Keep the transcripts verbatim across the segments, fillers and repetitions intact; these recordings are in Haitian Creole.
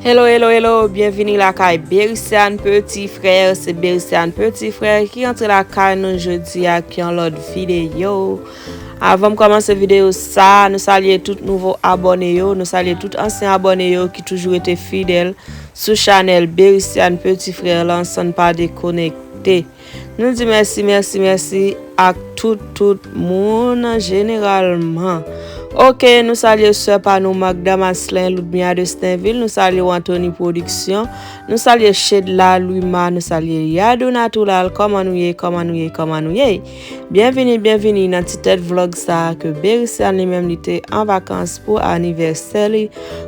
Hello, hello, hello, byenvini lakay Bericiane Petit Frère. Se Bericiane Petit Frère ki antre lakay nou jodi ak yon lòt videyo. Avan m kòmanse videyo sa, nou salye tout nouvo abòne yo, nou salye tout ansyen abòne yo ki toujou rete fidèl sou chanèl Bericiane Petit Frère lan, san n pa dekonekte. Nou di mèsi, mèsi, mèsi ak tout, tout moun jeneralman. Oke, nou salye sè pa nou Magda Maslin, Ludmilla de Stainville, nou salye w Anthony Production, nou salye Shedla, Lwima, nou salye Yadou Natural, kòman nou ye, kòman nou ye, kòman nou ye? Byenvini, byenvini nan ti tèt vlog sa a ke Bericiane li menm li te an vakans pou anivèsè li,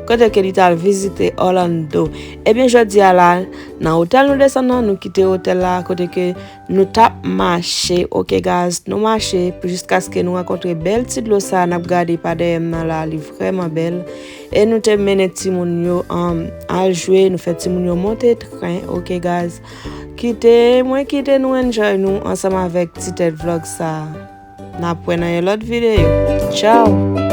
kote ke li t al vizite Orlando. Ebyen, jodi a la, nan otèl nou desann nan, nou kite otèl la, kote ke nou t ap mache, oke guys, nou mache pou jiskaske nou rankontre bèl ti dlo sa a n ap gade pa dèyè m nan la, li vrèman bèl. E nou te mennen timoun yo, um, al jwe, nou fè timoun yo monte tren, oke guys. Kite, mwen kite nou enjoy nou ansanm avèk ti tèt vlog sa a. N ap wè nan yon lòt videyo. Tchao!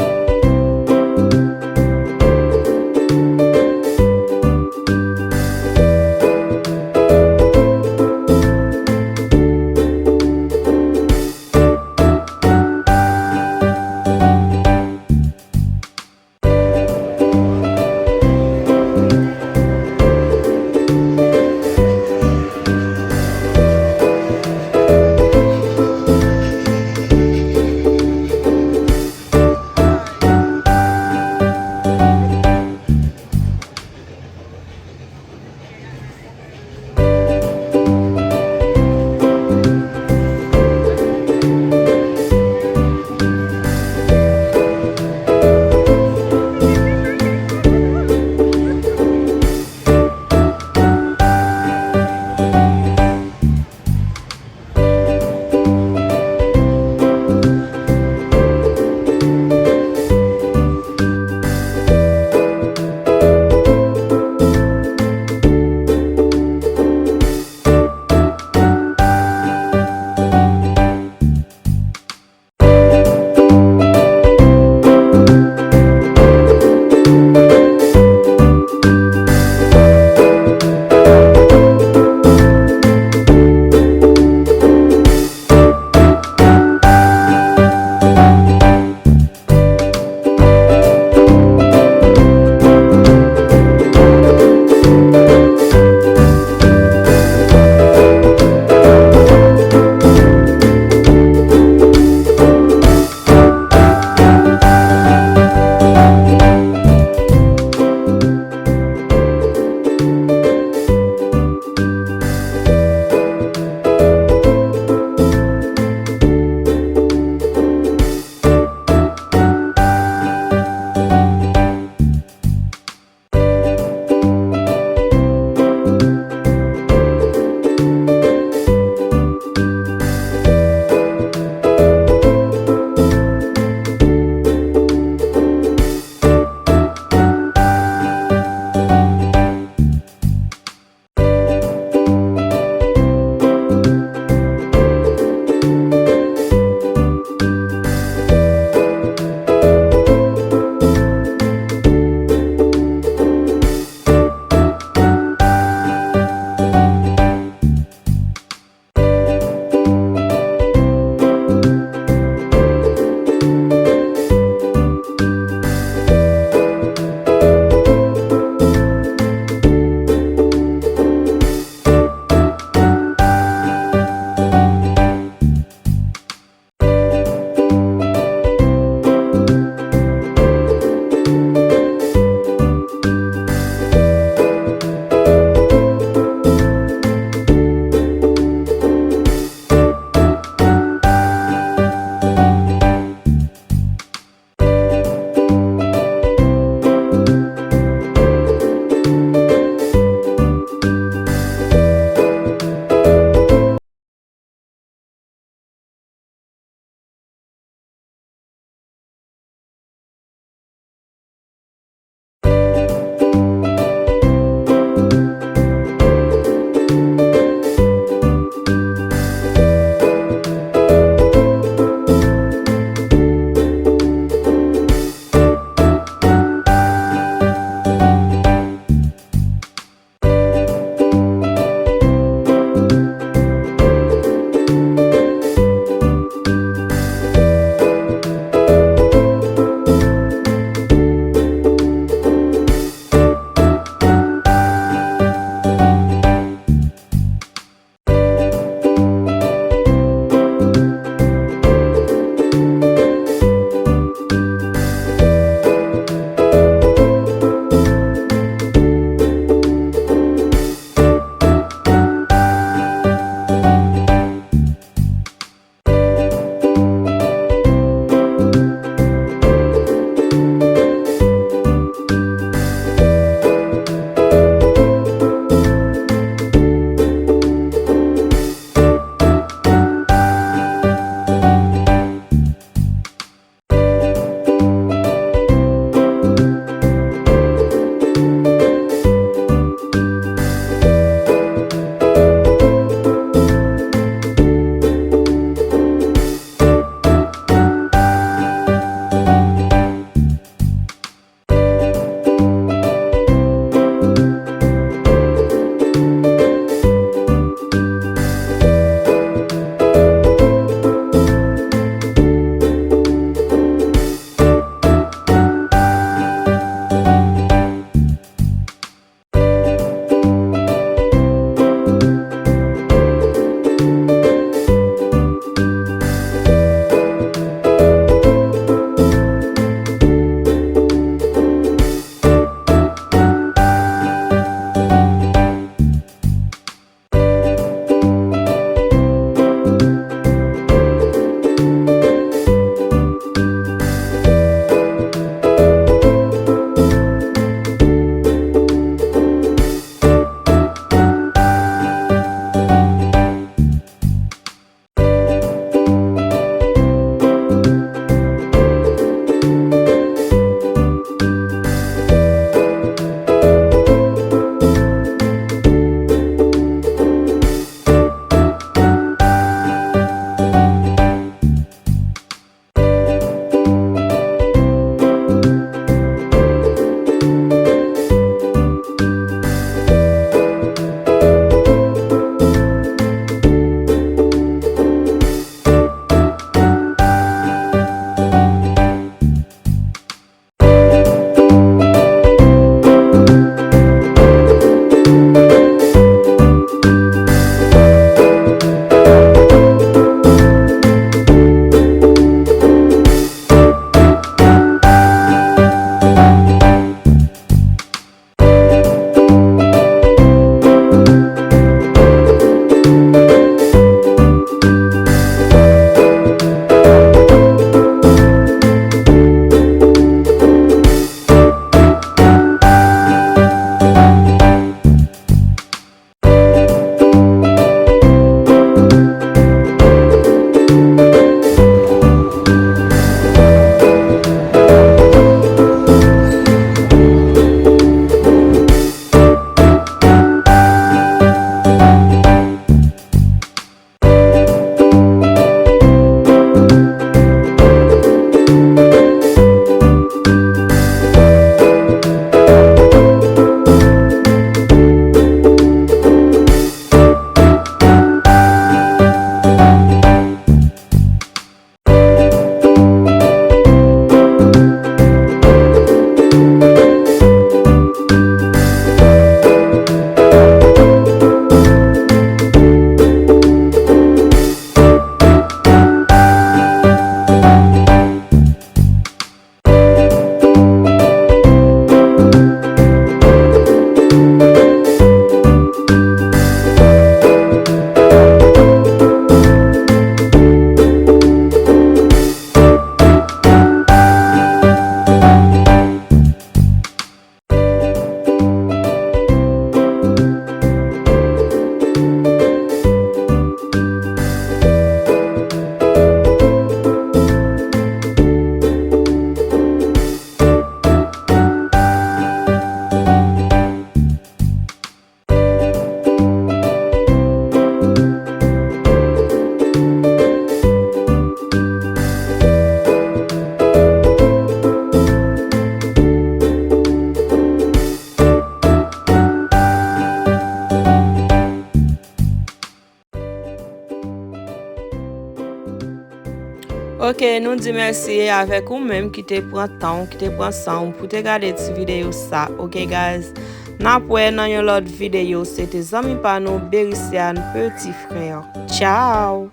Ok, nou di mèsi avèk ou menm ki te pran tan w, ki te pran san w pou te gade ti videyo sa. Ok, guys, n ap wè nan yon lòt videyo. Se te zanmi pa nou, Bericiane, petit frère. Ciao!